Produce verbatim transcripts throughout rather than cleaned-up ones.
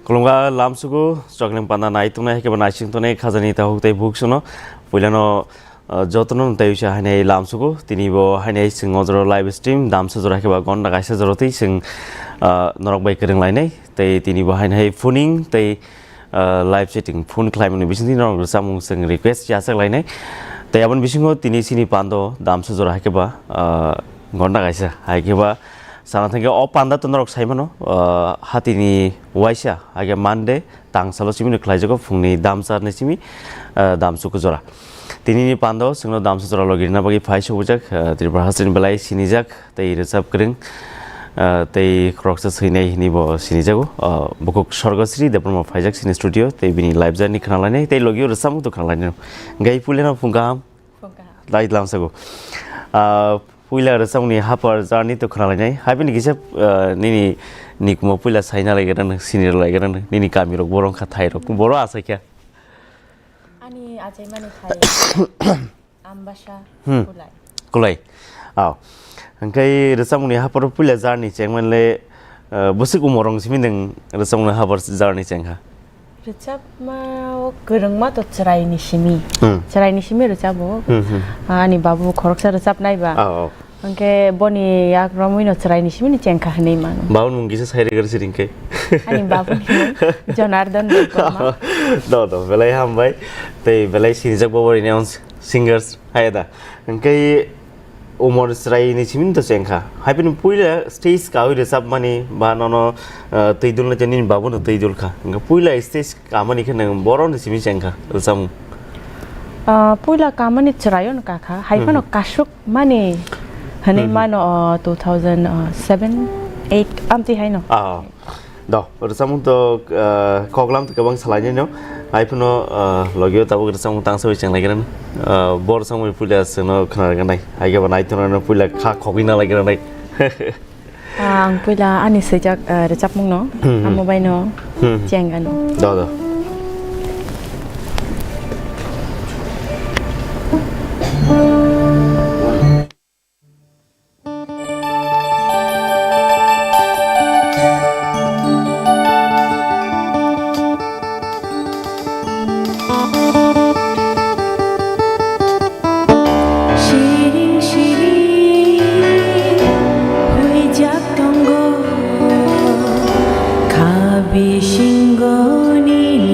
Khulumkha lamsugo, chokling panda nai tongnai, haikhe bo naising tongnai, khajani tahuk tei buksuno. Puilano, ah, jotono tei uisa hainai lamsugo, tini bo hainai chwng ojoro live stream, damsa jora haikhe ba gonda kaisa jora tei chwng, ah, norok bai kwrwng lainai, tei tini bo hainai phoning tei, ah, live chatting, phone khlaimani bisingtwi norok rwchapmung chwng request yachak lainai. Tei aboni bisingo tini chini pando damsa jora haikhe ba, ah, gonda kaisa, haikhe ba sana thangkhe o panda to norok saimano, ah, hatini waisa, haikhe Monday, tangsalo simi no khlaijago phungni damsarni simi, ah, damsuku jora. Tinini pando chwngno damsa jora logi rina bagwi phai subujak, ah, Tripura hasteni belai sinijak tei rwchap kwrwng, ah, tei khoroksa swinai hinwi bo sinijago. Ah, bukhuk Sorgosri Debbarma phaijak sini studio tei bini live journey khna lainai tei logio rwchapmung to khna lainai. Gai puilano phung kaham. Phung kaham. Lai lamsago. Ah, puila rwchapmungni hapar journey to khna lainai. Hai bini kisa, ah, nini nikmo puila saina lai gana, sini lai gana, nini kami rok borok kha thai rok. Boro asai kha. Ani achaimani thai Ambasa Hmm. Kulai. Kulai. Aw. Hingke rwchapmungni haparo puila jarni chengmanle, eh, bwswk umorong simi nwng rwchapmungni hapar jarni chengkha? Rwchapma o kwrwngma to chwraini simi. Hmm. Chwraini simi rwchabo. Hmm, hmm. Ani babu khoroksa rwchapnai ba. Aw, aw. Hingke boni yak romwi no chwraini simi ni chengkha hinwi mano. Babuni mung kisa sai rwgwrsi ringke. Ani babuni mung Jonardon Debbarma. Do, do, belai hambai. Tei belai sinijak bo bori neon singers hai da. Hingke umor chwraini simi to chengkha. Hai bini puila stage kawi rwchapmani ba nono, eh, twi dulna je nini babu no twi dulkha. Hingke puila stage kamani khe nwng boroni simi chengkha rwchapmung. Ah, puila kamani chwraio no kakha. Hai phano Hmm. kasuk mani hinwi Hmm. mano, ah, two thousand seven, eight amtwi haino. Ah. Do, rwchapmung to, ah, koklam to kwbang salainai no. Hai phano, ah, logio tabuk rwchapmung tangsa bai cheng lai gana. Ah, bo rwchapmung puila chwngno khna gana. Hai khe bo naithok no puila kha khogwi na lai gana. Ah, ang puila ani swijak, ah, rwchapmung no. Hmm, hmm. Amo bai no Hmm. cheng ano. Do, do. Siring siring huijak tongo, kha bisingo ni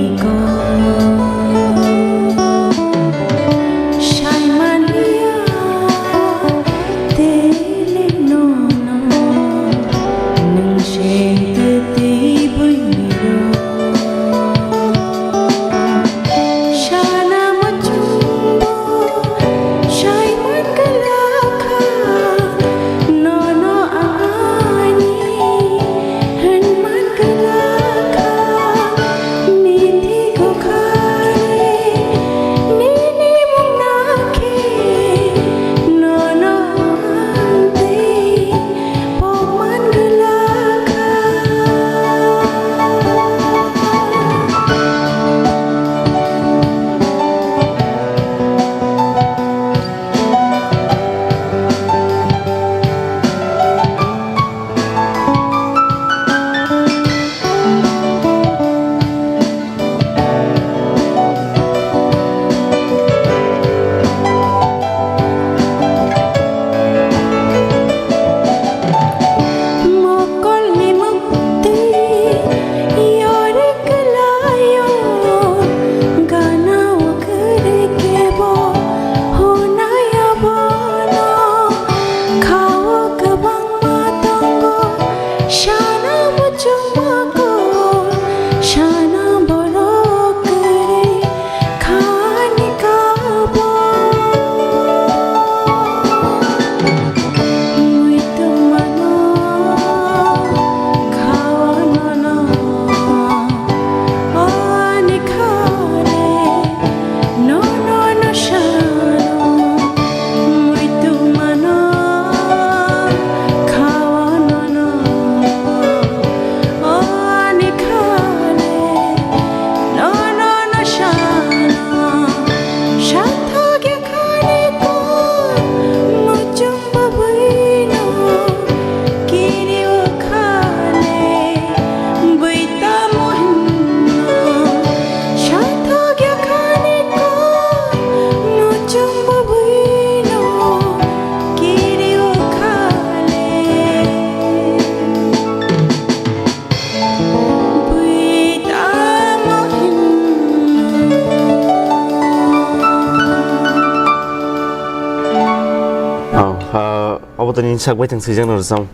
Tini sak bai thang swijak no rwchapmung.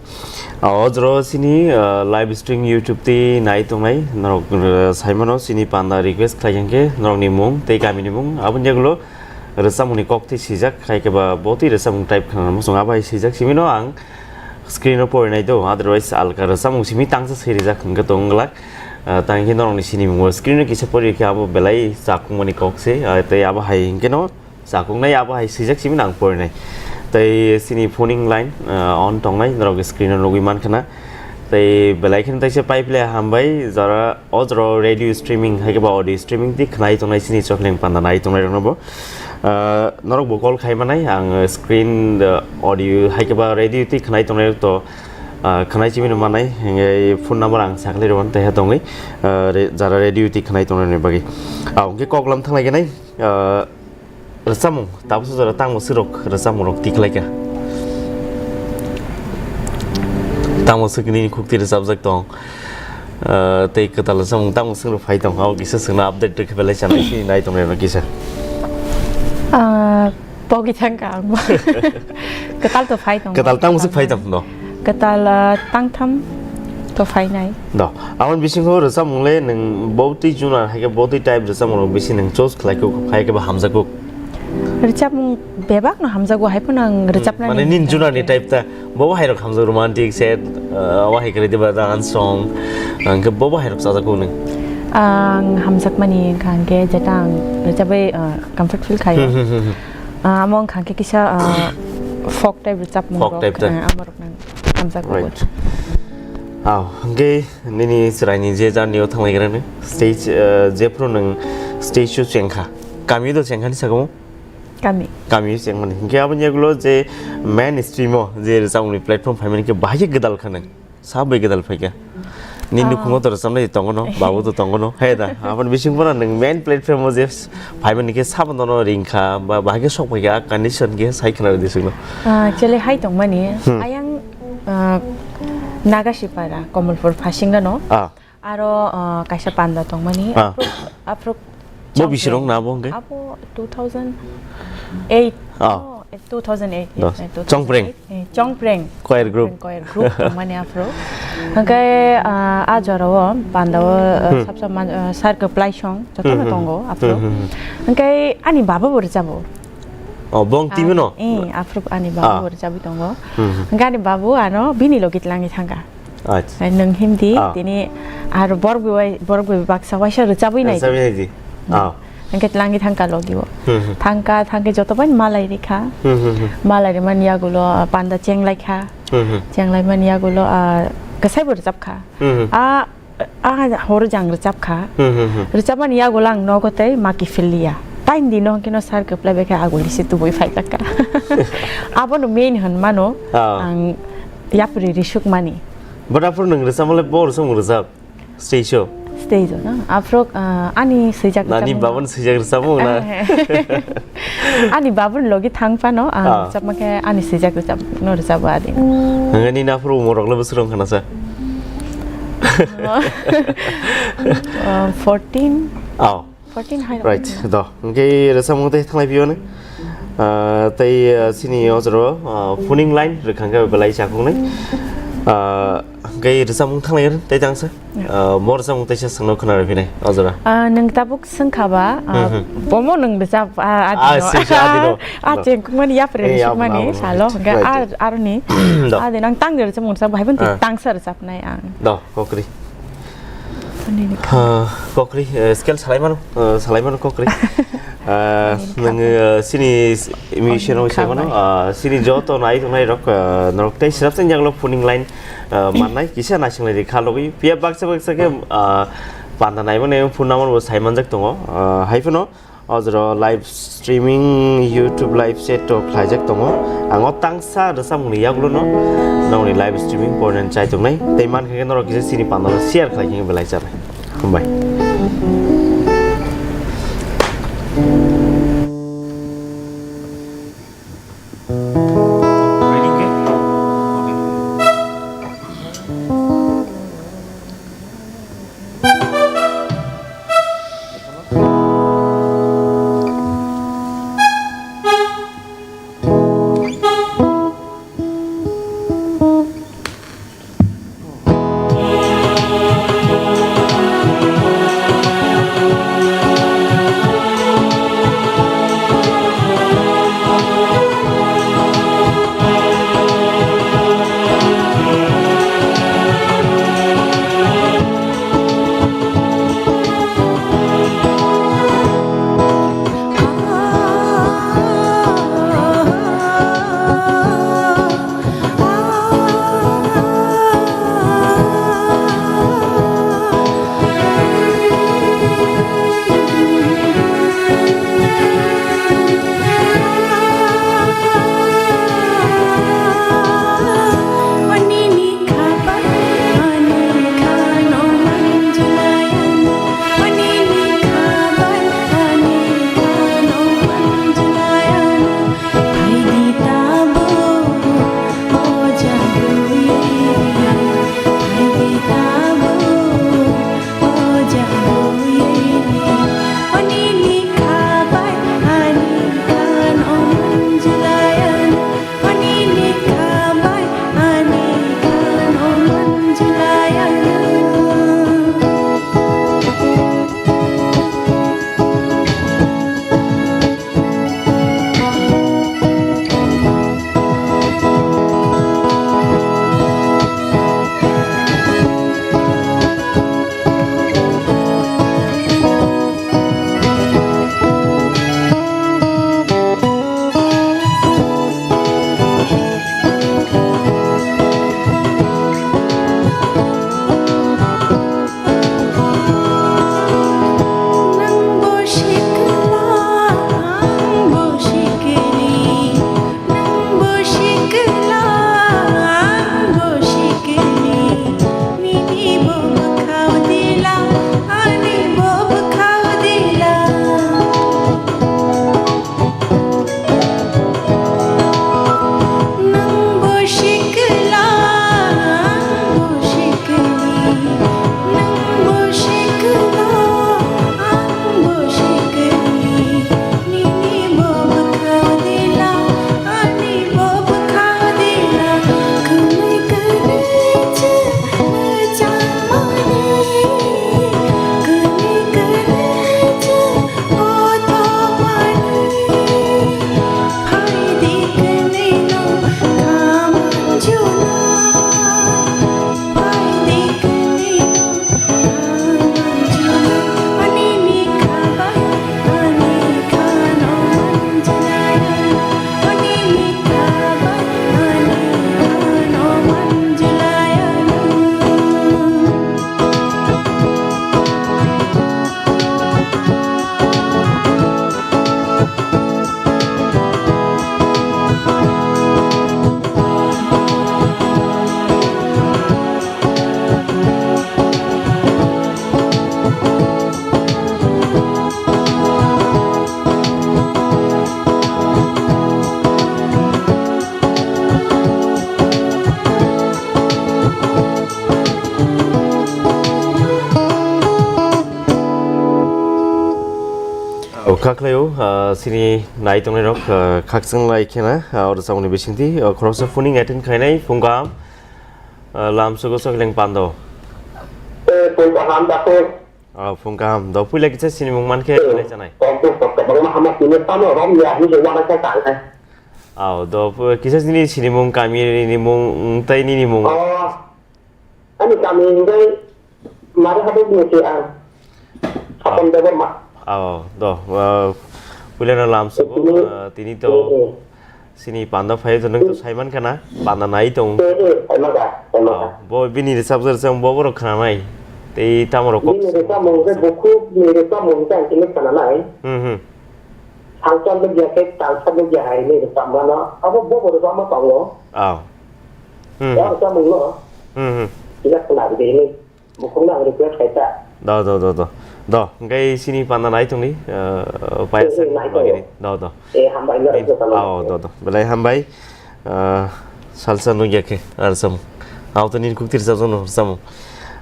Ah, o jora chini, ah, live stream YouTube tei nai tongnai norok, ah, saimano chini panda request khlai khe norokni mung tei kamini mung aboni yagulo rwchapmungni kok tei swijak khai khe ba bo tei rwchapmung type khnana muchung abo hai swijak simi no ang screen o porinai do, otherwise alka rwchapmung simi tangsa swi rijak hwnkhe tong glak. Ah, tang khe norokni sinimung bo screen o kisa pori khe abo belai chakungmani kok se, ah, tei abo hai hwnkhe no chakuknai abo hai swijak simi nang porinai. Tei chini phoning line, ah, on tongnai norok screen o nugwi mankha na. Tei belai kheno taisa pipe le hambai jora o jora radio streaming hai khe ba audio streaming tei khnai tongnai chini chokleng panda nai tongnai rokno bo. Ah, norok bo call khai manai ang screen, ah, audio hai khe ba radio tei khnai tongnai rok to, ah, khnai chimino manai hingke phone number ang sakhlai rwan taiha tongwi, ah, re-, jara radio tei khnai tongnai bagwi. Ah, hingke koklam thanglai khe nai, ah, Rwchapmung, tabukhe jora tamo swkrok rwchapmung rok tikhlai kha. Tamo swk nini khukti rwchapjak tong. Ah, tei kwtal rwchapmung tamo swk rok phai tong. Abo kisa swkna update rwkhe belai chana sini nai tong rw kisa. Ah, pogi thangka ang. Kwtal to phai tong. Kwtal tamo swk phai tong no. Kwtal, ah, tangtham to phainai. Do, aboni bisingo rwchapmung le nwng botwi junar hai khe botwi type rwchapmung rok bisi nwng choose khlai kuk, hai khe bo hamjak kuk. Rwchapmung bebak no hamjago, hai phano ang rwchapnani. Mane nin junar ni type ta, bo bo hai rok hamjak romantic, sad, ah, abo hai khe diba dance song, ang khe bo bo hai rok chajak kuk nwng. Ang hamjakmani wngkha ang khe jeta ang rwchapwi, ah, comfort feel khayo. Hmm, hmm, hmm, hmm. Ah, amo wngkha ang khe kisa, ah, folk type rwchapmung rok, folk type ta. Ah, amo rok nang hamjak kuk. Right. Ah, hwnkhe nini chwraini je journey o thanglaigrani stage, eh, jephru nwng stage show chengkha, kami do chengkhani sakamo? Kami. Kami chengmani. Hwnkhe aboni yagulo je main stream o je rwchapmungni platform phaimani khe bahai khe gwdal kha nwng? Sabai gwdal phaikha? Nini nukhungo to rwchapnai tongo no, babu to tongo no. He da, aboni bising bono nwng main platform o je phaimani khe sabono no ringkha, ba bahai khe sok phaikha, condition khe sai khna rwdi swkno. Ah, actually hai tongmani, hmm, ayang, ah, Nagasipara, Komolpur Phasinga no. Ah. Aro, ah, kaisa panda tongmani, ah, aphru, aphru. Bo bisirong na bo hwnkhe? Abo two thousand eight. Ah. Oh, eh, two thousand eight, yes, eh, two thousand eight. Chongpreng. Eh, Chongpreng. Choir group. Chongpreng choir group tongmani aphru. Hwnkhe, ah, a jorao panda o, ah, hmm, sabsa man, ah, sar kwplai song jotono, hmm, hmm, tongo, hmm, aphru. Hmm, hmm. Hwnkhe ani baba bo rwchabo. Oh, bong timi no? Eh, aphru ani baba bo rwchabwi tongo. Hmm, hmm. Hwnkhe ani babu ano bini logi tlangwi thangkha. Acha. Ai, nwng himdi, ah, tini aro borok bai, borok bai baksa waisa rwchabwi nai. Rwchabwi nai di. Hmm. Ah. Hwnkhe tlangwi thangkha logi o. Hmm, hmm. Thangkha, thangkhe joto bai malai rikha. Hmm, hmm, hmm. Malai rimani yagulo panda chenglaikha. Hmm, hmm. Chenglaimani yagulo, ah, kwsai bo rwchapkha. Hmm, hmm. Ah, ah, horo jang rwchapkha. Hmm, hmm, hmm. Rwchapmani yagulo ang nogo tei maki philliya. Time di no hwnkhe no sar kwplai bai khe aguli se tubui phaijakha. Abono main hwnmano, ah, ang yapri risukmani. But aphuru nwng rwchapmale bo rwchapmung rwchap stage o? Stage o na? Aphuru, ah, ani swijak rwchapmung. Nani babani swijak rwchapmung na? Ani babuni logi thang phano ang, ah, rwchapma khe ani swijak rwchapno rwchabo adi. Hwnkhe nini aphuru umor rokle bwswk rwng khana sa? Ah, fourteen. Oh. Fourteen hai rok. Right, do. Hwnkhe rwchapmung tei thanglai phiyoni. Ah, tei, ah, chini o jora, ah, phoning line rwkhang khe belai chakung nai. Ah, hwnkhe rwchapmung thanglai tei tangsa. Yeah. Ah, mo rwchapmung teisa swngno khwna rw phinai o jora. Ah, nwng tabuk swngkha ba, ah, hmm, hmm, bomo nwng rwchap, ah, ah, adino. Ah, chengkukmani yapri rwchapmani salo, hwnkhe ar, aroni. Do. Adi nang tang rwchapmung rwchap, hai phano tangsa rwchapnai ang. Do, kokri. Ani ni. Ah, kokri, eh, scale salai mano, eh, salai mano kokri. Ah, nwng, eh, sini musician o sai mano, ah, sini joto nai tongnai rok, ah, norok tei sirap sen jaglo phoning line, ah, mannai kisa naising lai kha logi. Pia baksa baksa khe, ah, panda nai mano phone number bo sai manjak tongo. Ah, hai phano o jora live streaming YouTube live chat to khlaijak tongo. Ang o tangsa rwchapmungni yagulo no nongni live streaming pornen chai tongnai. Tei man khe norok kisa sini panda share khlai khe belai chanai. Hambai. O kha khlaio, ah, sini nai tongnai rok, ah, khakchang lai khena, ah, oro samani bisingtwi, ah, khoroksa phuning attend khainai phung kaham, ah, lam sugo chokling pando. Eh, phung kaham da phung. Ah, phung kaham. Do puila kisa sini mung mankhe belai chanai. Kok duk kok kok ma hama sini tamo rom ya hi je wana kha kang kha. Ah, do pu-, kisa sini sini mung kami ni mung tei nini mung. Oh. Ani kami hingkai mari habo bini si ang. Sapon Debbarma. Oh, do, uh, puilano lam sugo, Tini, uh, tini to eh, eh. Sini panda phai to nang to saiman kana, panda nai tong. Eh, eh, saimaka, saimaka. Oh, bo bini resap jar sang bo borok khana nai. Tei tamo rok kok. Bini resap mung ke buku, bini resap mung ke ang kini khana nai. Hmm, hmm. Sangchal de ya ke, talchal de ya hai ni resap mano. Abo bo bo resap ma tongo. Oh. Hmm. Ya resap mung no. Hmm, hmm. Ya khana de ni. Bukhung nang request khaita. Do, do, do, do. Do, hingkai sini panda nai tongni, eh, paya Eh, eh, sang nai bagini. Tongo. Do, do. Eh, hambai no Ni-, request khaita. Ao, do, do. Belai hambai. Eh, salsa nugya khe, ar sam. Ao to nini kuktir sa jono samo.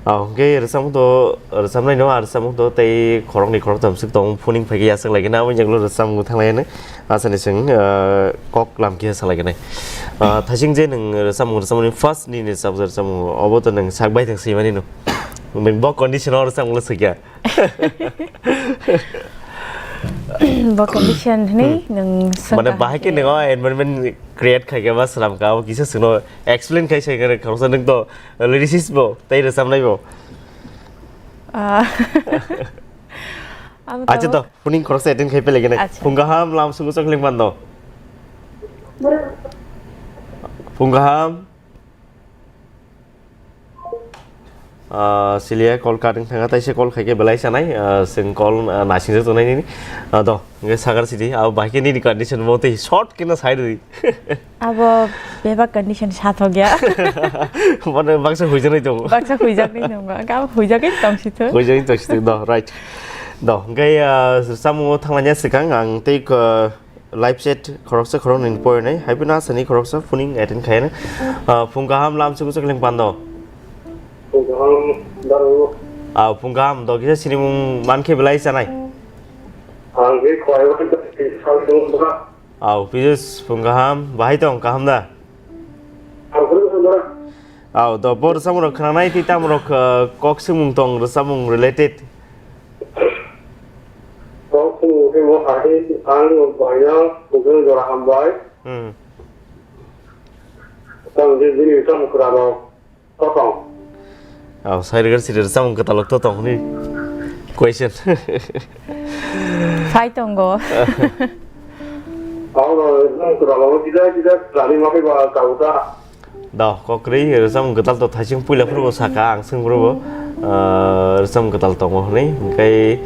Ao, hingkai resam to, resam nai no, ar sam to tei khorok ni khorok tam sik tong phuning phai ya sak lagi na, abo jaglo resam thang lai ne. Asani seng, eh, kok lam kisa salai ganai. Ah, thasing je nung rwchapmung, rwchapmung ni first nini rwchap, rwchapmung obo to nung sak bai thang swi mani no. Nung bo condition o rwchapmung le swkya. Bo condition hwnwi Hmm. Nung swngkha Mane bahai ke hwnkhe. Nung o environment create khai khe ba swnam kha, abo kisa swngno explain khai sai khe khoroksa nung to lyricist bo, tei rwchapnai bo. Ah. Abo Acha to. To, puning khoroksa attend khai pele gene. Acha. Phung kaham lam sugu chokling pando. Phung kaham. Ah, silia call cutting thanga taise call khaike belai sanai, ah, sing call, ah, nasing jok tonai nini. Ah, do, nge sagar sidi, abo bahai ke nini condition mo tei short kena side di. Abo bebak condition sathok ya. Mane baksa huijaknai tongo. Baksa huijaknai tongo. Abo huijagwi tongsi thok. Huijagwi tongsi thok, do, right. Do, hingke, ah, samung o thanglaina swkang ang tei, ah, live chat khoroksa khoroknwi porinai. Hai phano asani khoroksa phuning attend khaina. Ah, phung kaham lam sugu chokling pando. Phung kaham daru. Ah, phung kaham do kisa sinimung mankhe belai sanai. Ang khe khwlai wngkha, sal sung bwkha. Au, Piyush, phung kaham, bahai tong, kaham da? Ang phung kaham da. Au, do, bo rwchapmung rok khwnanai, tei tamo rok, uh, kok swngmung tong, rwchapmung related. Kok swngmung khe mo hai, ang bahai no, phung kaham jora hambai. Hmm. Tamo je bini rwchapmung kwrwng rok. Totong. Oh, sai rwgwr siri rwchapmung kwtal rok totong hwnwi question. Phai tongo. Abo no rwchapmung kwtal rok kisa kisa kwrwngni ma khe ba tabuk ta. Da, kokrwi rwchapmung kwtal to thaising puila phuru bo saka, ang swng phuru bo, ah, rwchapmung kwtal tongo hwnwi, hwnkhe,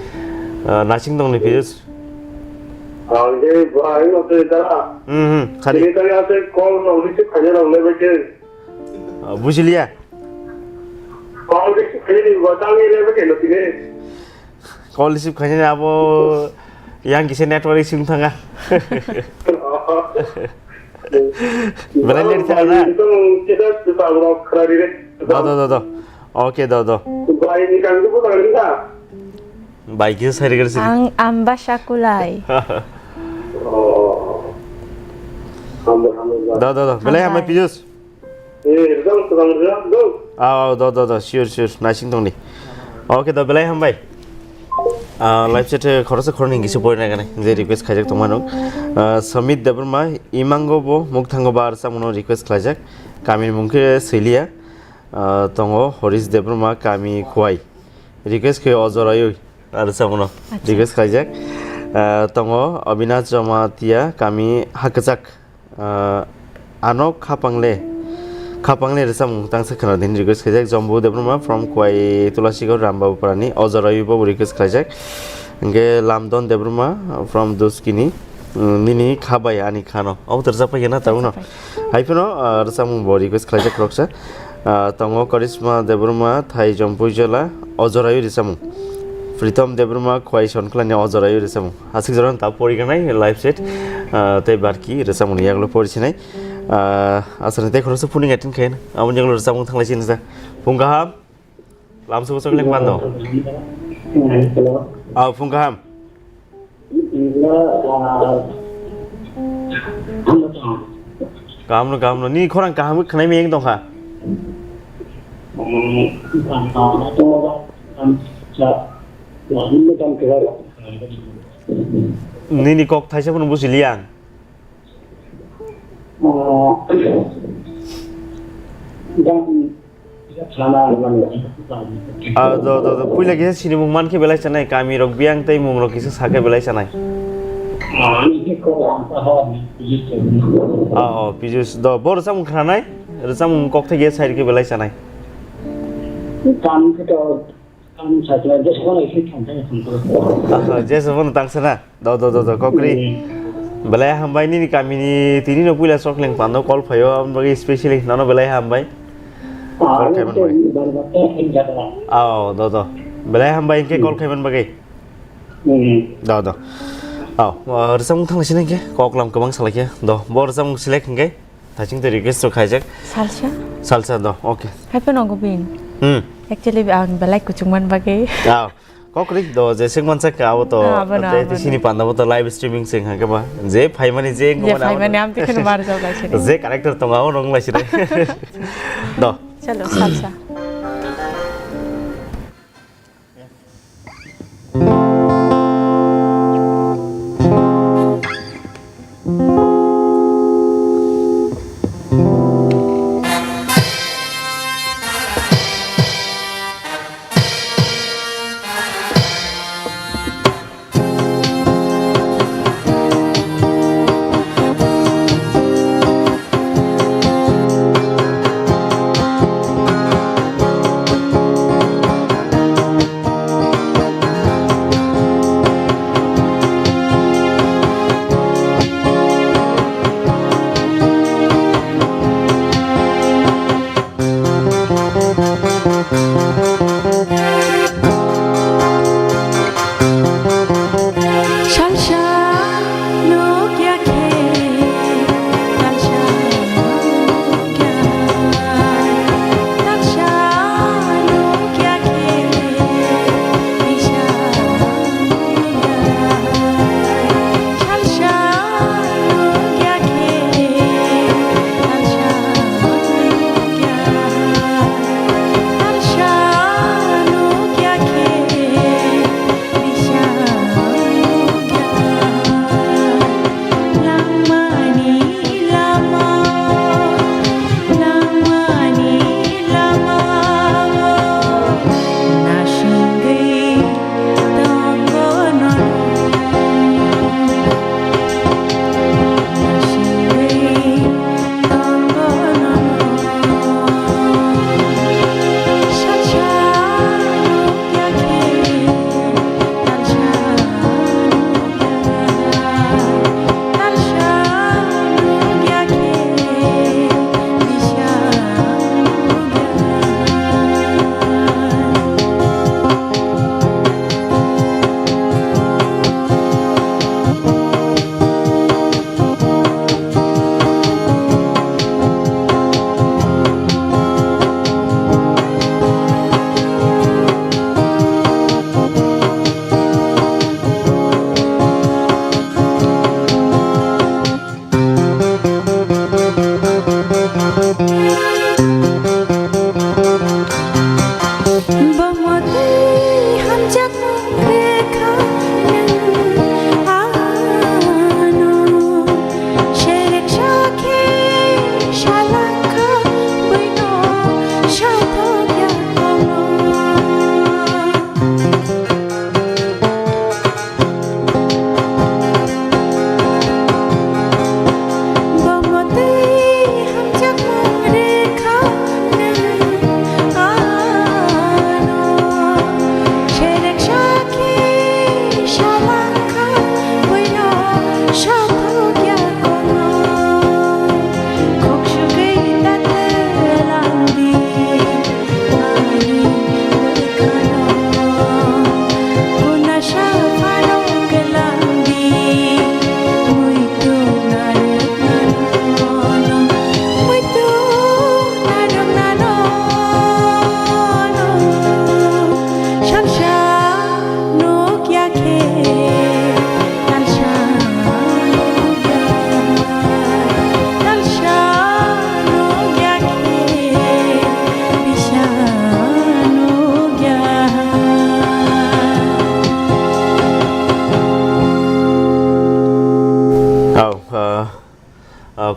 ah, nasing tongni Piyush. Ah, hwnkhe bo ang no tei da. Hmm, hmm, sadi. Tini tani ase call no receive khaina rok le bai khe. Ah, bujiliya? Call receive khainani bo tangwi le bai khe no tini. Call receive khainani abo yang kisa network issue wng thanga. Belai ler thanga na? Tong kisa tang rok khwlai ri re. Do, do, do, do. Okay, do, do. Bai ni kang tu tang ri na. Bai kisa sai ri gari sini. Ang Ambasa Kulai. Oh. Hambai, hambai, bai. Do, do, do. Belai hambai, Hambai. Piyush. Eh, rwchapmung kwtal rwchapmung. Ah, do, do, do, sure, sure, naising tongdi. Okay, do, belai hambai. Ah, live chat, eh, khoroksa khoroknwi kisa porinai ganai, je request khaijak tongmano. Ah, Samit Debbarma, imango bo, mukthango ba rwchapmungno request khlaijak. Kamini mung khe swiliya. Ah, tongo Horish Debbarma, kami Khowai. Request khe o jorayoi, ah, rwchapmungno. Acha. Request khlaijak. Ah, tongo Abhinash Jamatia, kami Hakwchak. Ah, ano khapangle, khapangle rwchapmung tangsa khwna din request khaijak. Jombu Debbarma from Khowai Tulasigaon Rambabupara ni o jorao bo request khaijak. Hwnkhe Lamdon Debbarma from Duskini, mm, nini khabai ani khano. Obo to rwchapphai khe na tabukno. Rwchapphai. Hai phano, ah, rwchapmung bo request khaijak khoroksa. Ah, tongo Karisma Debbarma, Thai Jompuijala, o jorao rwchapmung. Pritom Debbarma, Khowai Sonkhlani o jorao rwchapmung. Aswk jora ta poriganai live chat, ah, tei barki rwchapmungni yagulo porisinai. Ah, aswk tei khoroksa phuning attend khaina. Aboni yagulo rwchapmung thanglai sinijak. Phung kaham. Lamsugo chokling pando. Hello. Ah, phung kaham. Kaham no, kaham no. Ni khorang kaham khe khwnai miyang tongkha. Nini kok thaisa phano buji liya ang. Ah, do, do, do. Puila kisa sinimung man khe belai chanai, kami rok biyang tei mung rok kisa sa khe belai chanai. Ah, oh, Pijus, do, bo rwchapmung khwnanai, rwchapmung kok thai khe sai khe belai chanai. Aha, jesa phano tangsa na. Do, do, do, do, kokri. Belai hambai nini kamini tini no puila Chokleng pando call phaio, aboni bagwi specially nono belai hambai. Call khaiman bagwi. Ao, do, do. Belai hambai hinkhe call khaiman bagwi. Do, do. Ao, rwchapmung thanglaisini hinkhe koklam kwbang salaikhe. Do, bo rwchapmung select hinkhe. Thaching twi request rok khaijak. Salsa? Salsa do, okay. Hai phano go bin. Hmm. Actually, ang belai kuchung man bagwi. Ah, kokri do, je sing mansa ka abo to, ah, bono, te, te bono. Sini panda bo to live streaming sing ha kaba. Je phaimani je, je phaimani am tikhin mar jao gaisini. Je character tonga o rong laisini. Do. Chalo, salsa.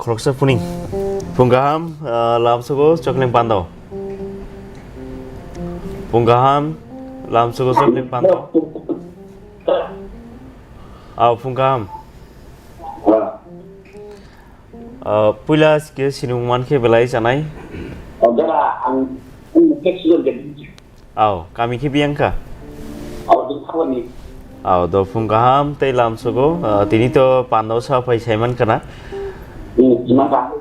Khoroksa phuning. Phung kaham, ah, lamsogo chokling pando. Phung kaham, lamsogo chokling pando. Aw, phung kaham. Ah, puila ke sinung mankhe belai chanai. Aw, kami khe biyang kha? Aw, do phung kaham tei lamsogo, ah, tini to pando sa phai saiman khana.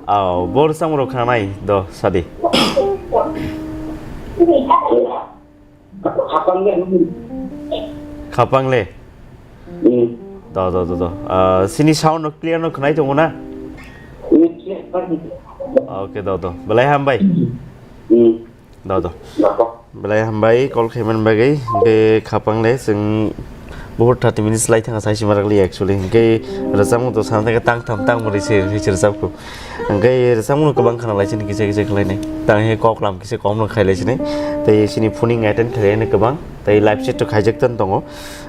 Aw, bor samro khanai do sadi. Khapang le. Do, do, do, do. Ah, sini sound no clear no khnai tongo na? Okay, do, do. Belai hambai. Do, do. Belai hambai, call khaiman bagwi. Be khapang le, chwng buhur thirty minutes lai thanga sai sima ragli actually. Hingke rwchapmung to sana thangkhe tang tham tang bwrwi se, se rwchapko. Hingke rwchapmung kwbang khana lai sini kisa kisa khlai nai. Tang he kok lam kisa kom no khai lai sini. Tei sini phoning attend khlai nai kwbang. Tei live set to khaijak tan tongo.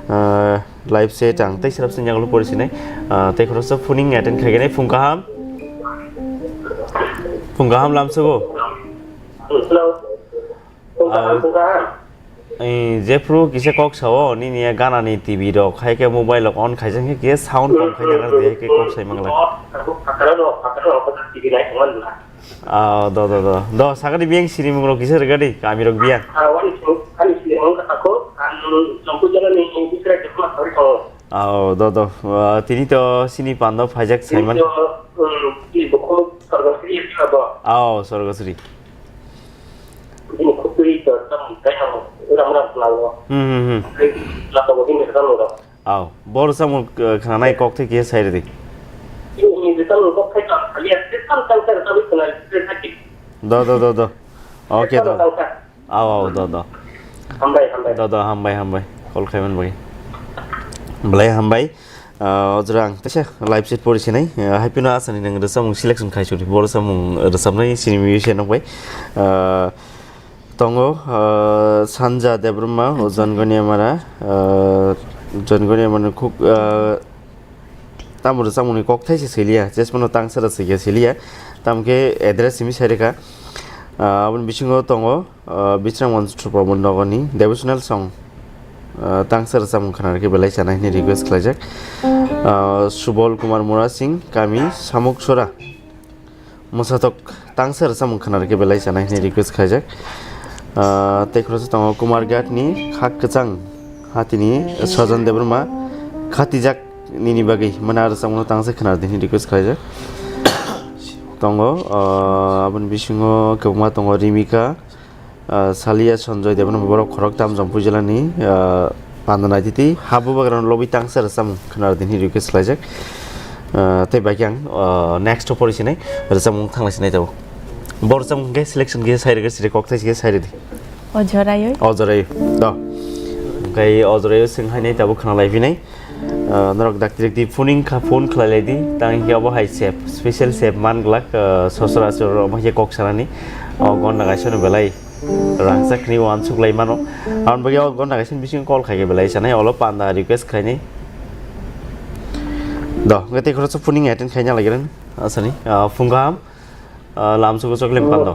Ah, live set ang tei srap sini jagalo pori sini. Ah, tei khoroksa phoning attend khai nai phung kaham. Phung kaham lamsogo. Hello. Phung kaham, phung kaham. Eh, jephru kisa kok sao, nini ya gana ni T V rok, hai khe mobile rok on khaijak khe, kisa sound kom khai nagar de, hai khe kok sai manglak. Ah, do, do, do. Do, sakani biyang sini mungrok kisa rega di, kami rok biyang. Ah, do, do. Ah, tini to sini pando phaijak saiman. Ah, Sorgasri. Bini khukui to tam kai ang ram ram khlaio. Hmm, hmm, hmm. Lama bo bini ram ram. Aw, bor samung, eh, khnanai kok thai khe sai rwdi. Bini ram ram kok thai ka khali ya, tam tam tam tam khna thai. Do, do, do, do. Okay, do. Tam tam. Aw, aw, do, do. Hambai, hambai. Do, do, hambai, hambai. Call khaiman bai. Belai hambai. Ah, ojra ang teisa live set pori sinai. Ah, haipino asani nang rwchapmung selection khai churi. Bor samung rwchapnai sini musician rok bai. Ah, tongo, ah, Sanja Debbarma, o Jongoniamara, ah, Jongoniamara khuk, ah, tamo rwchapmungni kok thaisa siliya, jesmano tangsara siliya, tamkhe address simi sai rwkha. Ah, aboni bisingo tongo, ah, Bisramganj Suprabha nogorni devotional song, ah, tangsa rwchapmung khna rwkhe belai chanai hwnwi request khlaijak. Ah, Subol Kumar Murasing, kami Samuksora. Mwsatok tangsa rwchapmung khna rwkhe belai chanai hwnwi request khlaijak. Ah, tei khoroksa tongo Kumarghat ni Khak Kwchang Hatini Sojon Debbarma khatijak nini bagwi mane ah rwchapmungno tangsa khna rwdi hwnwi request khlaijak. Tongo, ah, aboni bisingo kwbangma tongo Rimika, ah, Salia Sanjoy Debbarma borok khoroktham Jampui jilani, ah, panda naititi habugrano lobwi tangsa rwchapmung khna rwdi hwnwi request khlaijak. Ah, tei bai khe ang, ah, next o pori sinai rwchapmung thanglai sinai tabuk. Bo rwchapmung khe selection khe sai rwgwi siri kok thai se khe sai rwdi. O jorayoi. O jorayoi. Do. Hwnkhe o jorayoi swng hainai tabuk khna lai phinai. Ah, norok dakti dakti phoning kha, phone khlai lai di. Tang hinkhe abo hai save, special save man glak, ah, sochorachor omo hai khe kok sanani. O gonna kaisa no belai rangchak hwnwi uansuk lai mano. Aboni bagwi o gonna kaisa ni bisingo call khai khe belai sanai, olo panda request khainai. Do, hwnkhe tei khoroksa phoning attend khaina lai gren, asani, ah, phung kaham, ah, lamsugo choklim pando.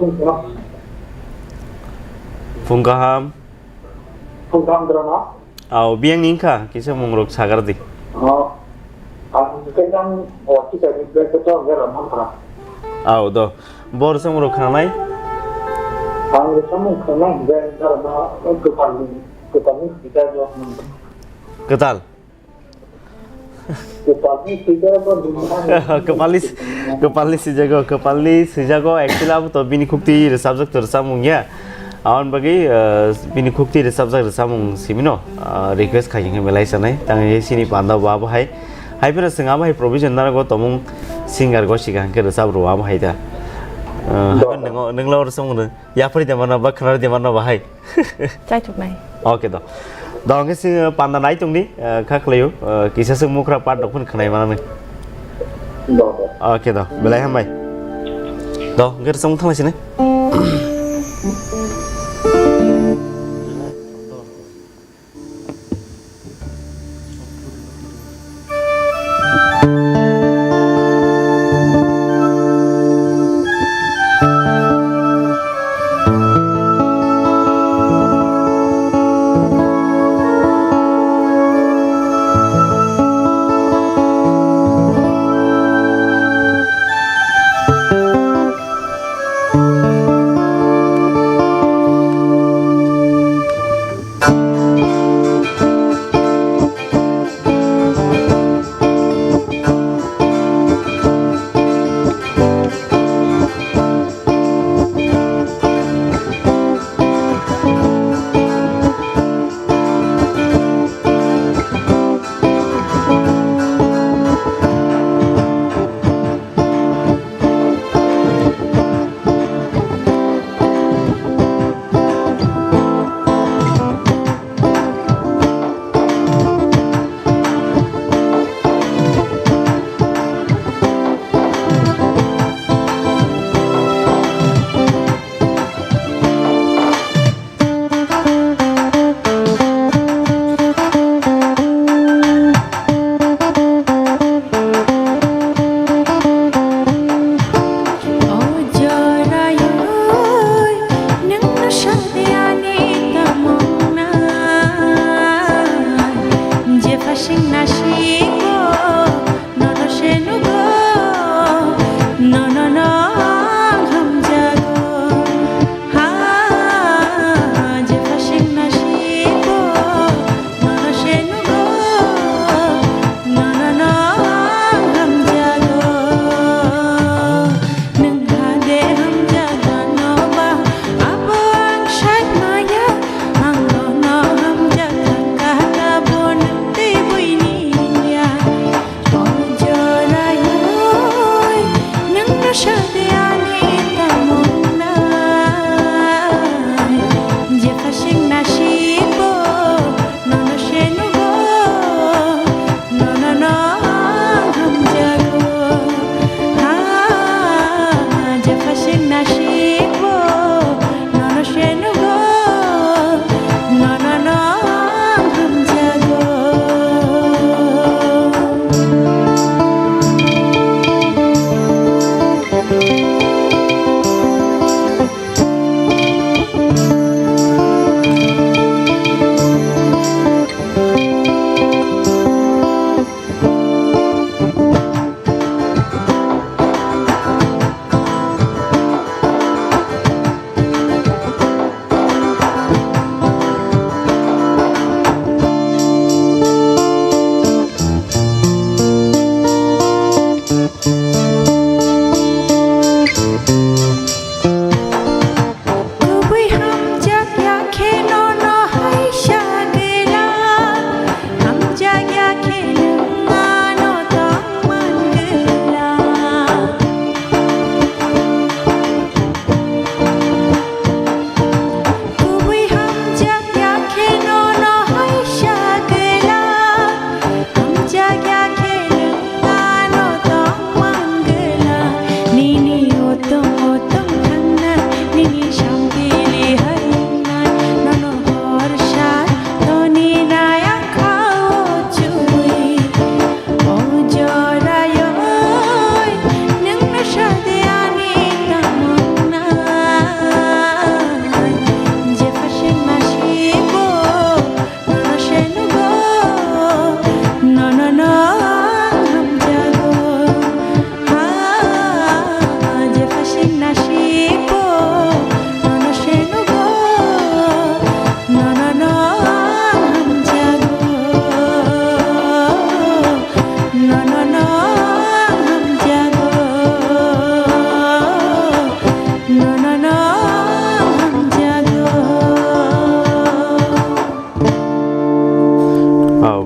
Phung kaham. Phung kaham, drama. Aw, biyang ni wngkha, kisa mungrok sagar di. Oh, ang kaitam, oh, kisa ni break ko to, gara mang kha. Aw, do. Bor samung rok khanai? Ang samung khanai, gara gara ma, kwtal ni, kwtal ni sita jo. Kwtal? Kwtal ni sita jo. Kwpal ni si-, kwpal ni sijago, kwpal ni sijago, actually abo to bini khukti rwchapjak to rwchapmung ya. Aboni bagwi, ah, bini khukti rwchapjak rwchapmung simino, ah, request khai hwnkhe belai sanai. Tang hwnkhe chini panda bo abo hai. Hai phano chwng abo hai provision narago tongmung singer gosi kaham khe rwchap rw abo hai da. Ah, Do. Hai phano nwngo, nwngla oro chwng rw. Yapri de mano ba khwnar de mano ba hai. Chaichuknai. Okay do. Do hwnkhe chwng panda nai tongdi, ah, kha khlaio, ah, kisa chwng mukra part rok phano khwnai manani. Do, do. Okay do, belai hambai. Do, hwnkhe rwchapmung thanglai sini.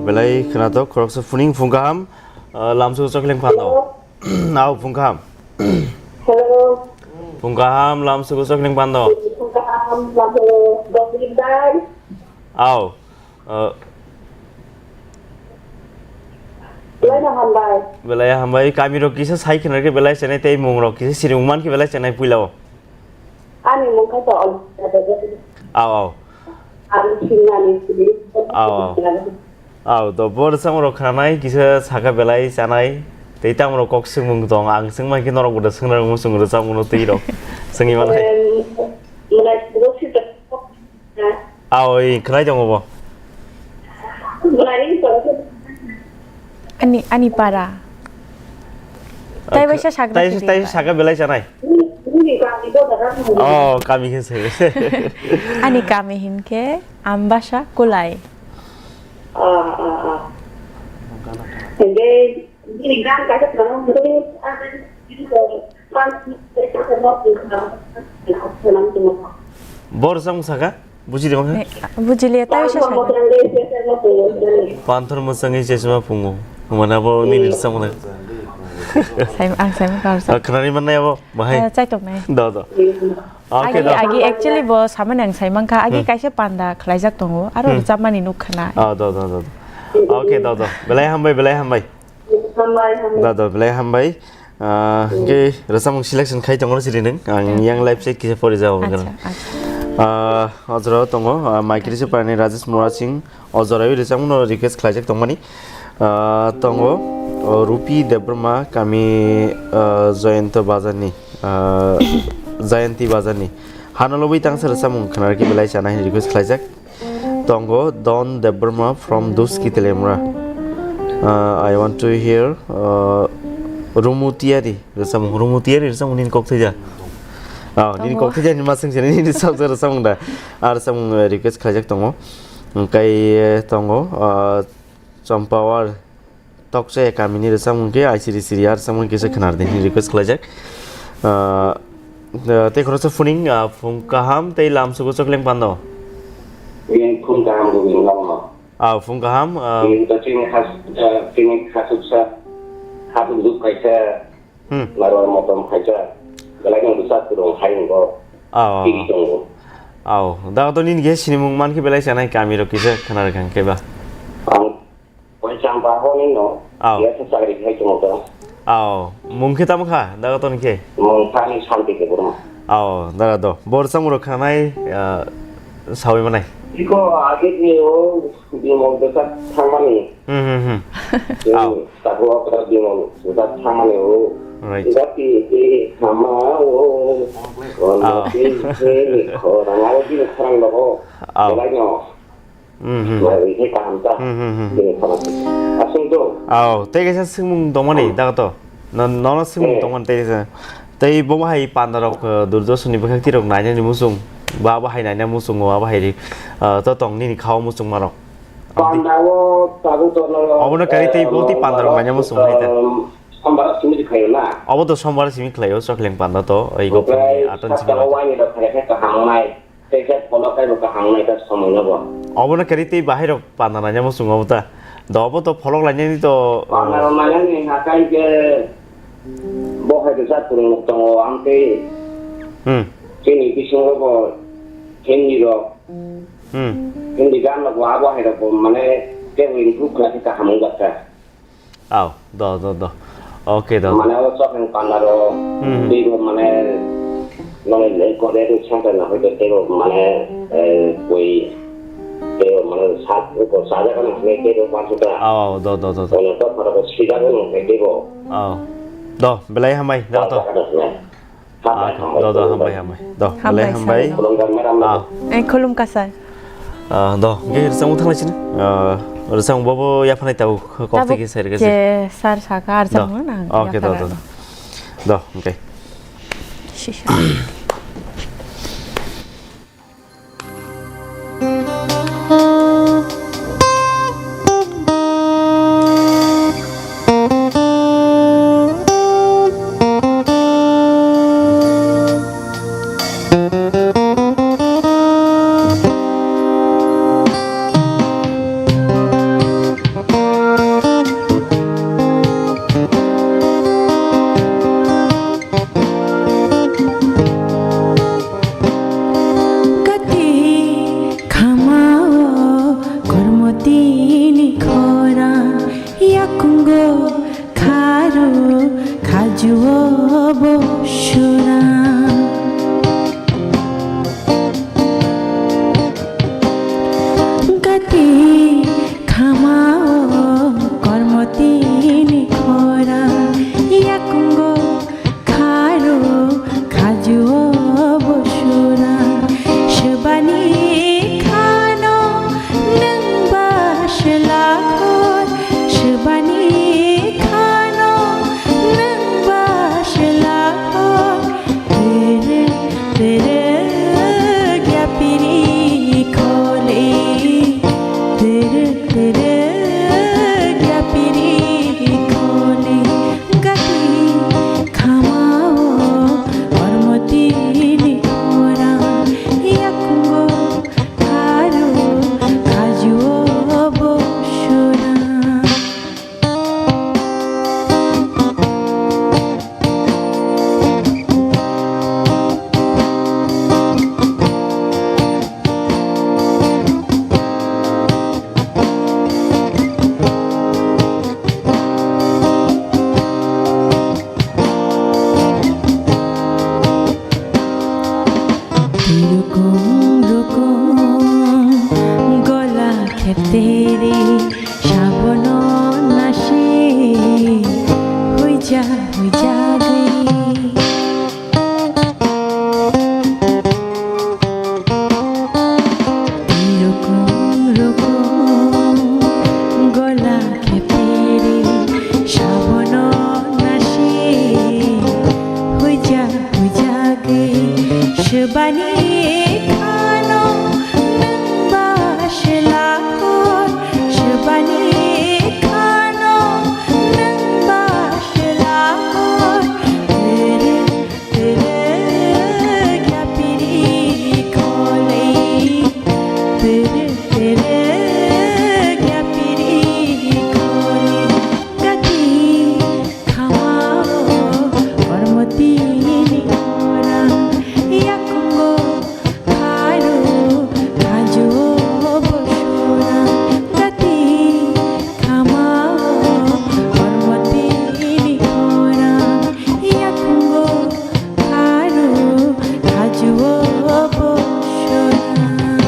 Belai khwnathok, khoroksa phuning phung kaham, ah, lamsugo chokling phano. Hello. Au, phung kaham. Hello. Phung kaham, lamsugo chokling phano. Phung kaham, lamsugo chokling phano. Au. Ah. Belai no hambai. Belai hambai. Kami rok kisa sai khwna khe belai chenai tei mung rok kisa siri mung man khe belai chenai puila o. Ani mung kha to on. Au, au. Ani sinani siri. Au, au. Au, to bo rwchapmung rok khwnanai kisa sakha belai chanai. Tei tamo rok kok swngmung tong. Ang swngma khe norok bo da swngna rwngmung swng rwchapmung no twi rok. Swngwi manai. Em, mwnai siro sita. Aw, oi, khwnai tongo bo. Ani, ani para. Tai waisa sakna tai, sidi tai ba. Saka belai chanai. Oh, kami khe se. Ani kami hinkhe Ambasa Kulai. Ah, ah, ah. Hindi. Bor rwchapmung saka? Buji de mangkha? Eh, buji liya, tai sa saka. Panthor mwchangwi chesma pungo. Mana bo nini rwchapmung na. Sai, ang sai mangkha. Ah, khwnani mannai abo, bahai. Eh, chai tongnai. Do, do. Okay, agi, do. Agi actually bo samani ang sai mangkha. Agi hmm. Kaisa panda khlaijak tongo. Aro hmm. Rwchapmani nuk khna. Ah, do, do, do, do. Okay, do, do. Belai hambai, belai hambai. Hambai, hambai. Dado, belai hambai. Ah, hmm. Hingke rwchapmung selection khai tongo siri nung. Ang hmm. Yang live check kisa pori jao. Acha, acha. Ah, ojora tongo, ah, Maikri Suprani Rajesh Murasing, ojora rwchapmung no request khlaijak tongmani. Ah, tongo, oh, Rupi Debbarma, kami, ah, Jayanta Bazarni, ah, Jayanti Bazarni. Hano lobwi tangsa rwchapmung khwna rwkhe belai chana hini request khlaijak. Tongo Don Debbarma from Duski Telemra. Uh, I want to hear, uh, Rumu Tiyari rwchapmung. Rumu Tiyari rwchapmung nini kok thwija. Oh, nini kok thwija ni masing sini nini sabjak rwchapmung da. Ar rwchapmung, uh, request khlaijak tongo. Hingkai, uh, tongo, uh, Champawar Tokchaya kamini rwchapmung khe I C D C R rwchapmung kisa khwnar di hwnwi request khlaijak. Ah, ah, tei khoroksa phuning, ah, phung kaham tei lamsugo chokleng pando. Phung kaham bo bini lamno. Ah, phung kaham, ah, chini khas-, ah, chini khasuksa, khasuk duk kaisa, hmm. Narwar motom kaisa, belai no bwsa kwrwng hai wngo. Ah, ah, tiri tongo. Ah, da to nini khe sinimung man khe belai sanai kami rok kisa khwnar kang khe ba. Ang Oi, Champa hwnwi no. Aw. Yasa chakri khai tongo to. Aw, mung khe tamo kha, daga ton khe? Mung thani Santi Debbarma. Aw, daga do. Bor samung rok khanai, ah, sawi manai. Iko age ni o bimol bwsa thangmani. Hmm, hmm, hmm. Aw. Tabu okra bimol bwsa thangmani o. Right. Gati ke khama o. Kono ke ke khorang aro bini khorang logo. Aw. Belai no. Hmm, hmm. Wngkhe kaham ta. Hmm, hmm, hmm. Bini khorang. Aswk do. Aw, tei kaisa swngmung tongmani, hmm, daga to. No, nono swngmung, eh, tongmani tei kaisa. Tei bo bahai panda rok, eh, Doordarshan ni bwkhak twi rok nainani muchung. Ba bahai naina muchung, ba bahai ri, eh, to tong nini khao muchung marok. Panda o tabuk to no. Obono kari tei, eh, bo tei panda rok naina muchung hai ta. Sombar simi khayo na. Obo to sombar simi khlaio, chokleng panda to, ei goponi aton simi. Waini rok khaikhe kaham nai. Tei khe pholok kaibo kaham nai ta somoi no bo. Obono kari tei bahai rok panda naina muchung obo ta. Do obo to pholok lainani to. Panda rok nainani hakai khe bo hai rwchap kwrwng rok tongo, ang tei hmm. Chini bisingo bo Hindi rok. Hmm. Hindi gan rok bo abo hai rok bo mane teibo improve khlai khe kaham wng jak kha. Aw, do, do, do. Okay, do, do. Mane o chokleng panda ro, hmm, teibo mane, mane, kore ro changka na hoite teibo mane, eh, koi, teibo mane sa, ko sa jaga na hone teibo panch ta. Aw, do, do, do, do. Ono to phara ko sida ko no teibo. Aw. Do, belai hambai, do to. Sa jaga na hone. Ah, do, do, hambai, hambai. Do, hambai, belai hambai. Sir. Ah. Eh, khulumkha, sir. Ah, do, hingke rwchapmung thanglai sini. Ah, rwchapmung bobo yaphanai tabuk kok tei kisa rwgajak. Tabuk je sir saka ar rwchapmung nang. Okay, do, do, do. Do, hingke. Shisha. Tini khorang yakungo kharo khajuo bo surang. Gati khamao kormo tini khorang yakungo kharo khajuo bo surang. Swbani khano nwng ba swlakhor, swbani khano nwng ba swlakhor. Tere tere gyapiri khole, tere tere gyapiri khole. Gati khamao kormo tini khorang yakungo kharo khajuo bo surang. Rukum rukum gola khepteri sabono nasi huija huija gwi. Rukum rukum gola khepiri sabono nasi huija huija gwi. Swbani khano nwng ba swlakhor, swbani khano nwng ba swlakhor. Tere tere gyapiri khole, tere tere gyapiri khole. Gati khamao kormo tini khorang yakungo kharo khajuo bo surang. Gati khamao kormo tini khorang yakungo kharo khajuo bo surang.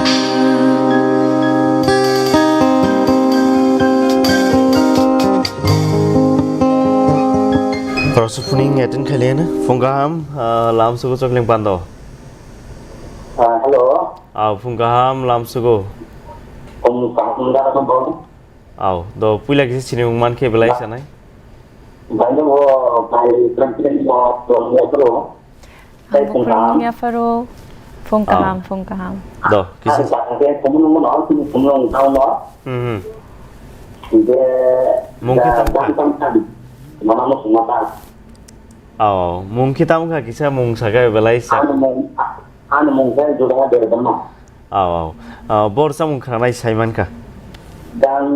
Khoroksa phuning attend khailaiano. Phung kaham, ah, lamsugo chokling pando. Ah, hello. Ah, phung kaham lamsugo. Phung kaham da ko. Au, do puila kisa sinimung mankhe belai sanai. Bai no bo bai president bo bo pharo. Ang bo pharo ya pharo. Phung kaham, phung kaham. Do kisa. Ang sa ke kumun mo no kumun tau no. Hmm. De mungkin tam tam tam. Mana mo suma ta. Au, mungkin tam ka kisa mung saga belai sa. Ano mung, ano mung ke juda de dama. Au, au. Ah, bor samung khanai sai mankha. Dan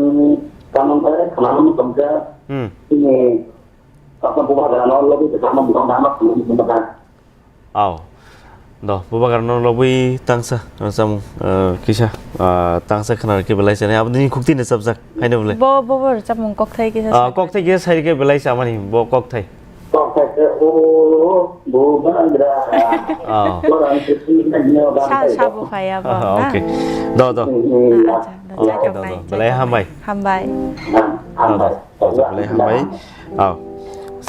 kanon kare khanani tongkha. Hmm. Ini apa buka dano lagi sama bukan dano. Au. Do, bubagar no lobwi tangsa, ah, samung, ah, kisa, ah, tangsa khana ke belai sene. Abdini khukti ne sabjak, haino belai. Bo, bo, bo, samung kokthai kisa. Ah, kokthai kisa sai ke belai samani, bo kokthai. Kok kok kok, oh, bubagra. Oh. Orang kecil kan dia orang Sa, kaya. Sabu kaya ba. Ah, okay. Do, do. Hmm, hmm, ya. Ah, acha, do, okay, do, do. Belai hambai. Hambai. Ham-, Do, do. Hambai. Do, do, belai hambai. Oh.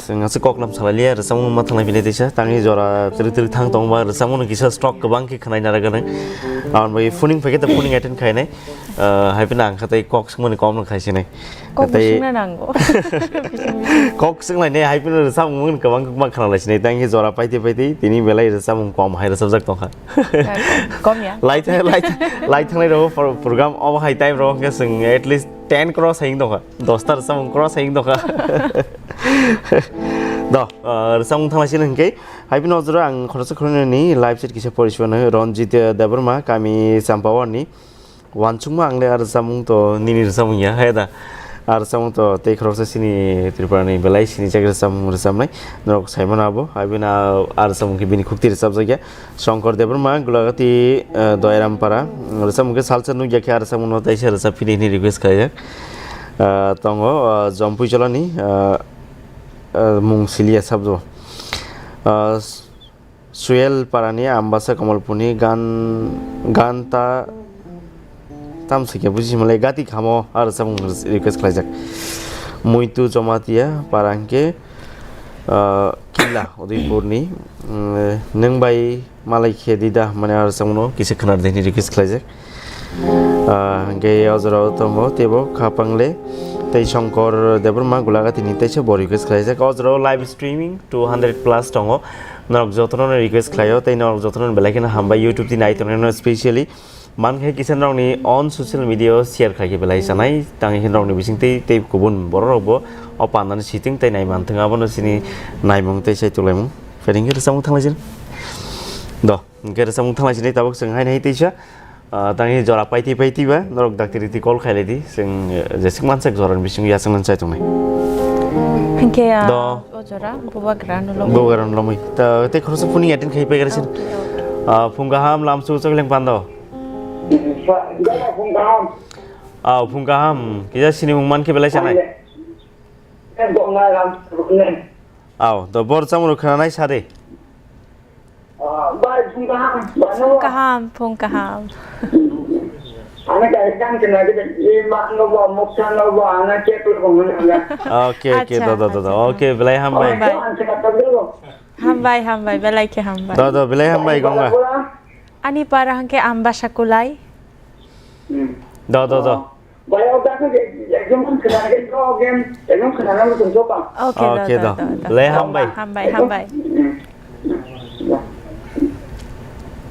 Sengase koklam salaliya, resamo ma thanglai bini tisa. Tangi jora trik trik thang tong ba, resamo no kisa stock kebang ke khnai nara ganang. Awan bai phoning phai ke ta phoning attend khai nai. Ah, hai pina ang khatai kok sengmani kom no khai sinai. Kok tei bisingna nango. Bising, bising. Kok swnglainai hai phano rwchapmung kwbang kwbang khwnalaisinai, tei jora paitwi paitwi tini belai rwchapmung kom hai rwchapjak tongkha. Kom, kom ya. Lai thang-, lai thang-, lai thanglai rw pro-, program obo hai time rw hwnkhe chwng at least ten cross hai wng tongkha, dosta rwchapmung cross hai wng tongkha. Do, ah, rwchapmung thanglaisini hwnkhe hai phano jora ang khoroksa khoroknwini live chat kisa pori sibano Ranjit Debbarma, kami Champawarni. Wansukma ang le ar rwchapmung to nini rwchapmung ya, hai da. Ar rwchapmung to tei khoroksa chini Tripura ni belai sinijak rwchapmung rwchapnai norok saimano abo, abini a rwchapmung khe bini khukti rwchapjakya Shankar Debbarma, Gulagati, eh, Doyarampara, rwchapmung khe salsa nukya khe a rwchapmung no teisa rwchap phini hwnwi request khlaijak. Ah, tongo, ah, Jompui Cholani, ah, ah, mung siliya sabdo. Ah, Suel Parani, Ambasa Kamalpurni, gan, gan ta, tam sikhe buji malai gati khamo, ar samung request khlaijak. Muitu Jamatia, Parangke, ah, Killa, Udaipurni, mm, nung bai malai khe dida, mane ar samungno kisa khwnar deni request khlaijak. Ah, hingke o jorao tongo teibo Khapangle tei Shankar Debbarma Gulagati ni teisa bo request khlaijak. O jorao live streaming two hundred plus tongo. Norok jotono no request khlaio tei norok jotono belai kheno hambai YouTube ni nai tongnai no specially. Mankhe kisa norokni on social media o share khlaikhe belai sanai. Tangwi khe norokni bising tei, tei kubun borok rokbo o pandani siting tei nai manthung abono chini naimung tei sai tulaimung. Phaidi hingke rwchapmung thanglai sini. Do, hingke rwchapmung thanglai sini tabuk chwng haino hai teisa. Ah, tangwi jora paiti paiti ba, norok dakti riti call khailai di, chwng, eh, jeswk mansak jora ni bisingo yachang nang chai tongnai. Hingke, ah, Do. O jora, bubagra no lomo. Bubagra no lomwi. Ta, tei khoroksa phuning attend khai paigra sin. Okay, okay. Ah, phung kaham, lamsu chok leng pando. Phung kaham. Ah, phung kaham. Kisa sinimung mankhe belai sanai. Aw, do bor chamung rok khwnanai sadi. Ah, bai, phung kaham. Phung kaham, phung kaham. Ana kari kan kena kita, i mak no bo, muksa no bo, ana ke tu ko mana. Okay, okay, Acha, do, do, do, do. Acha. Okay, belai hambai. Hambai. Ang kena tabu lo. Hambai, hambai, belai khe hambai. Do, do, belai hambai, Gonga. Ani para hangke Ambasa Kulai. Hmm. Do, do, do. Bai, o dakhe exam khna ke, o game, exam khna na mutum jopa. Okay, do, Okay, do, do. do, do. Belai hambai. Hambai, hambai.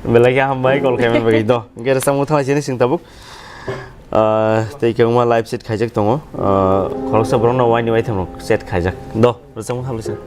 Belai khe hambai, call khaimani bagwi. Do, hingke rwchapmung thanglai sini chwng tabuk. Ah, tei kwbangma live chat khaijak tongo. Ah, khoroksa borokno waini waitham rok chat khaijak. Do, rwchapmung thanglai sini.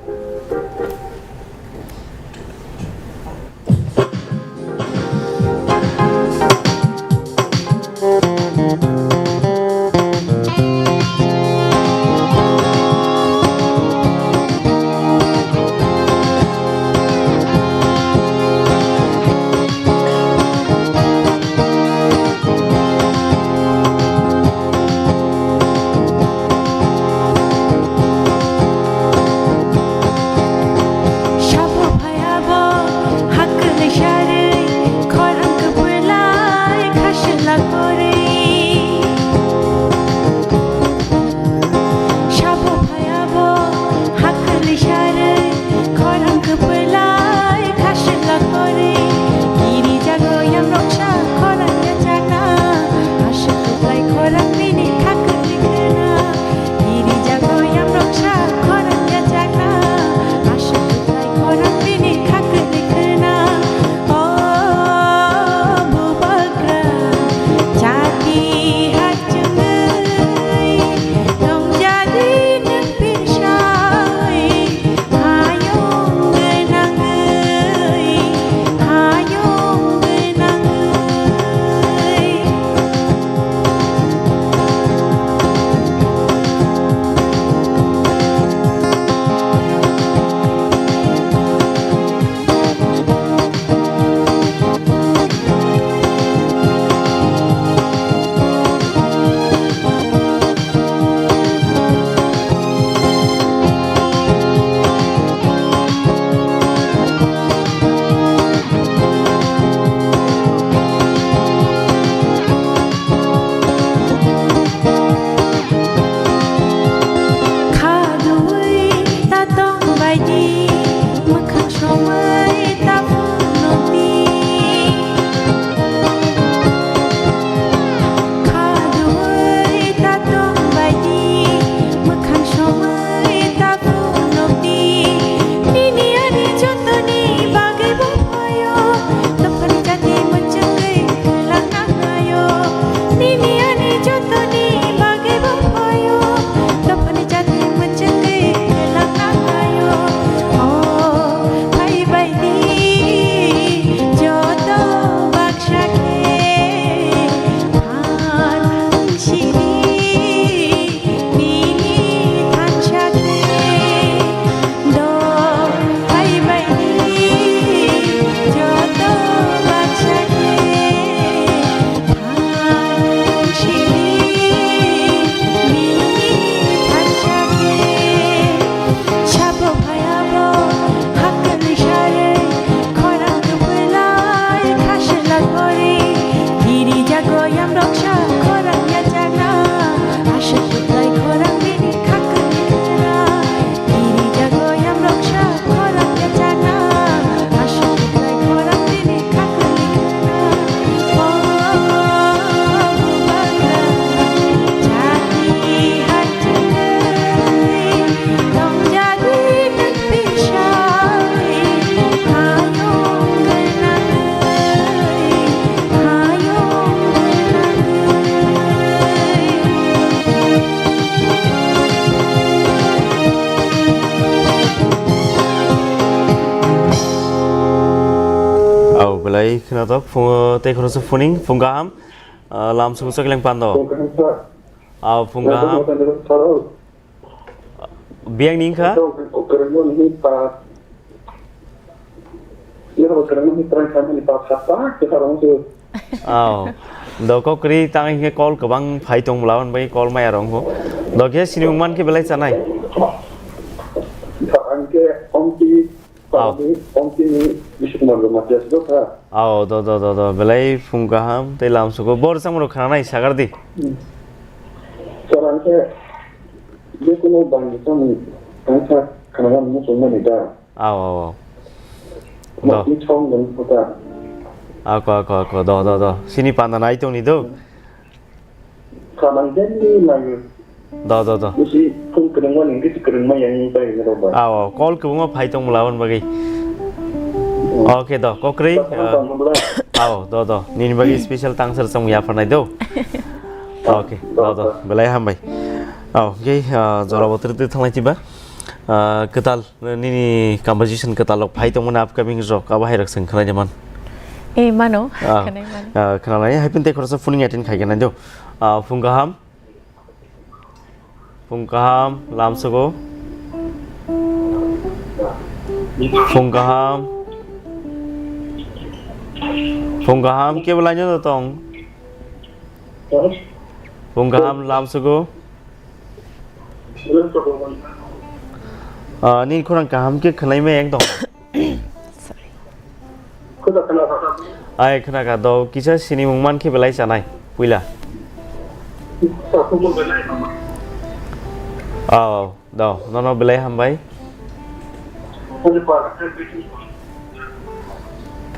Lai khnatok phung tei khoroksa phuning phung kaham, ah, lam suku chaklang pando. Phung kaham sir. Ah, phung kaham. Phung kaham sir. Biyang ni wngkha? Kwrwngmani pa. Iro kwrwngmani try khamani pa khata kwcharo wngsu. Aw. Do kok kwrwi tang hinkhe call kwbang phai tong bwla hwn bai call maya rong ho. Do khe sinimung man khe belai chanai. Angkhe omti Aw. Pamani omtini Bishnu Kumar Jamatia sukha. Aw, do, do, do, do. Belai phung kaham tei lam suku. Bor samro khananai sagar di. Hmm. Sir, ang khe je kono bangni samung tangsa khanana muchungmani da. Aw, aw, aw. Do. Mokni song nung kota. Ako, ako, ako. Do, do, do. Sini panda nai tongni do. Khamang jani layo. Do, do, do. Usi phung kwrwngma nung kisi kwrwngma yang bai ni rok bai. Aw, aw, call kwbangma phai tong bwla aboni bagwi. Hmm. Okay, do, kokrwi, Tang uh, tong bwla. Aw, do, do. Nini bagwi special tang sir song ya phanai do. Okay, do, do. Do, do. Belai hambai. Aw, okay, uh, jora botor tu thanglai tiba. Uh, kwtal Nini composition kwtal rok phai tongmani upcoming rok abo hai rok chwng khwnai man. Eh, mano, ah, khwnai mano. Ah, khwnai hai pin te khoroksa phuning attend khai khwnai do. Ah, phung kaham. Phung kaham, lam sugo. Phung kaham. Phung kaham, kebo laino tong. Phung kaham, lam sugo. Ah, nini khorang kaham khe khwnaima yang tong. Sorry. Ai khwnakha do kisa sinimung man khe belai chanai puila. Oh, do, nono belai hambai.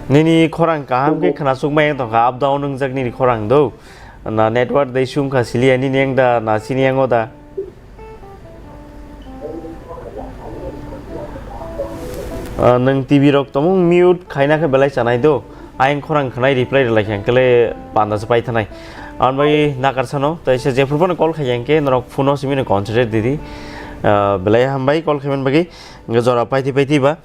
Nini khorang kaham khe khwnasukma yang tongkha, up down wngjak nini khorang do. Na network dai sum kha sili ani neng da na sini yang o da. Ah, nwng T V rok tongmung mute khaina khe belai chanai do. Ayang khorang khwnai reply rwlai khe angkhe le panda se pai thanai. Ang bai nakar sano, tai se jephru phano call khai angkhe norok phone o simi no concentrate didi. Ah, belai hambai call khaiman bagwi. Jora paiti paiti ba.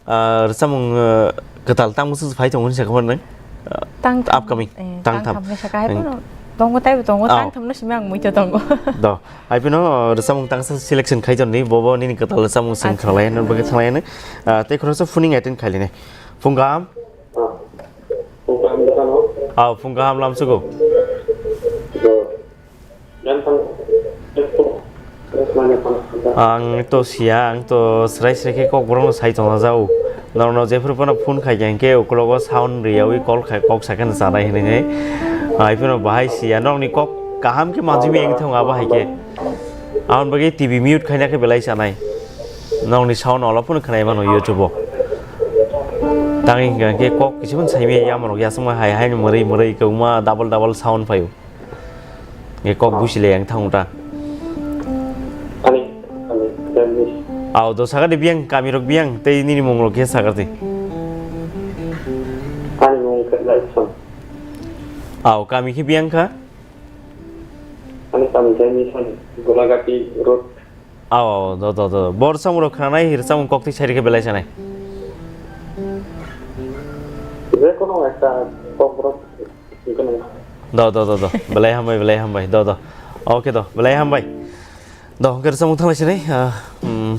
Ah, rwchapmung, ah, kwtal tang bwswk phai tongo hinwi sakha nang? Ah, tang tham. Upcoming, eh, tang tang tham. Tham hinwi sakha hai phano tongo, taibo tongo, oh, tang thamno simi ang muitu tongo. Do, hai phano, ah, rwchapmung tangsa selection khai tongdi, bobo nini kwtal rwchapmung song khlai nang bagwi thanglai nang. Ah, tei khoroksa phuning attend khai lini. Phung kaham? Ah, phung kaham. Ah, phung kaham lam sugo. Do. Ang to siya, ang to srai srai khe kok borok no sai tongna jau. Norok no jephru phano phone khai khe hwnkhe ukologo sound riyaui call khai kok sakhe no chanai hinwi hai. Hai phano bahai siya, norok ni kok kaham khe manjui maya wngthang abo hai khe. Aboni bagwi T V mute khaina khe belai chanai. Norok ni sound olo phano khwnai mano YouTube o. Tangwi hwnkha khe kok kisa phano sai maya yamarok yasakma hai hai ni mwrwi mwrwi kwbangma double double sound phaio. Nge kok busi le yang thang uta. Ani, ani, dan ni. Au, do saga de biang, kami rok biang, tei nini mung rok khe saga de. Ani mung khe lai son. Au, kami khe biang kha? Ani kami khe ni son, Golagati road. Au, au, do, do, do. Bor samung rok khna nai, hir samung kok twi sai rikhe belai sanai. Je kono ekta kok rok. Do, do, do, do. Belai hambai, belai hambai. Do, do. Okay, do. Belai hambai. Do, hwnkhe rwchapmung thanglaisini, ah, hmm.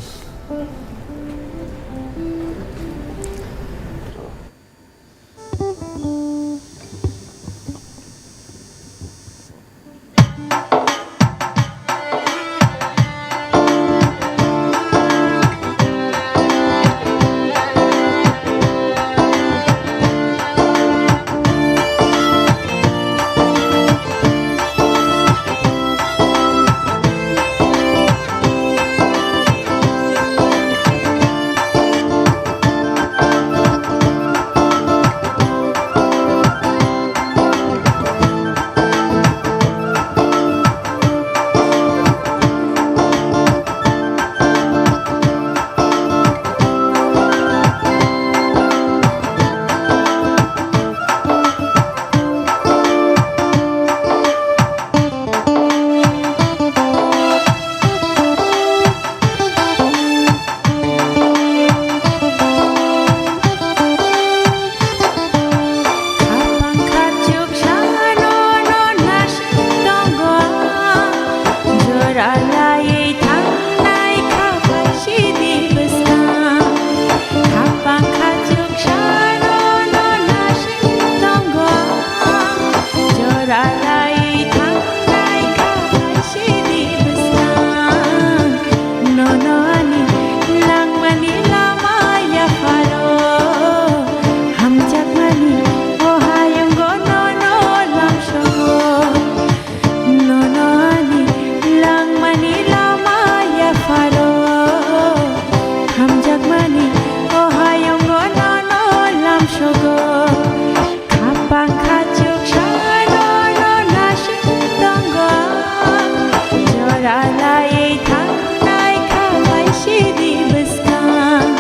Ralai thangnai kha bai sidi bwskang,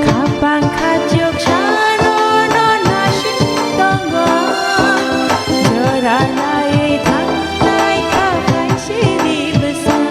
khapang khachuk sano no nasing tongo. Ralai thangnai kha bai sidi bwskang.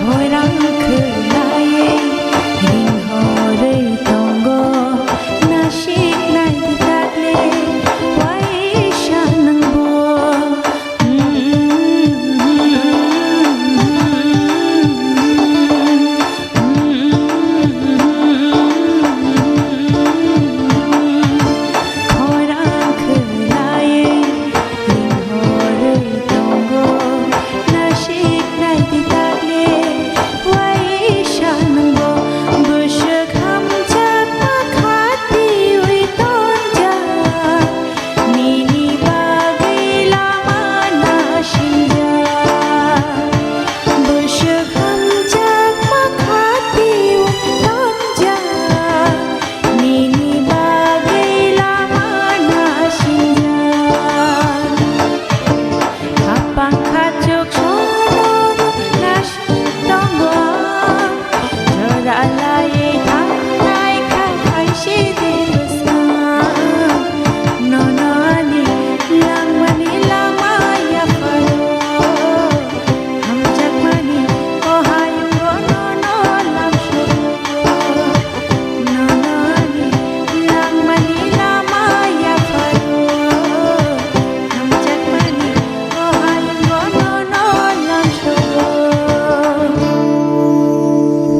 Khorang khwlaiwi ringhorwi tongo, nasik naidi takle waisa nwngbo. Khorang khwlaiwi ringhorwi tongo, nasik naidi takle waisa nwngbo. Bwswk hamjakma khatiwi tonjak, nini bagwi lama nasingjak. Bwswk hamjakma khatiwi tonjak, nini bagwi lama nasingjak. Khapang khachuk sono nasing tongo, jora lai thangnai kha khaisi di bwskang. Nono ani langmani lama yapharo. Hamjakmani o hayungo nono lamsoro. Nono ani langmani lama yapharo. Hamjakmani o hayungo nono lamsoro.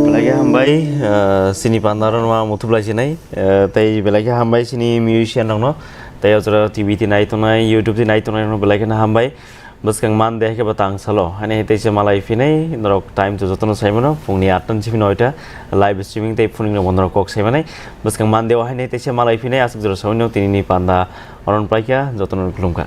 Belai khe hambai, ah, chini pandarokno ma muthublaijinai, ah, tei belai khe hambai chini musician rokno, tei o jora T V twi nai tongnai, YouTube twi nai tongnai rokno belai kheno hambai. Bwskang Monday hai khe bo tang salo. Haini hai teisa malai phinai, norok time to jotono sai mano, phungni atta ni simi noita live streaming tei phuning rok bo norok kok sai manai. Bwskang Monday o haini hai teisa malai phinai, aswk jora sawi no tini ni panda oron paikha, jotono khulumkha.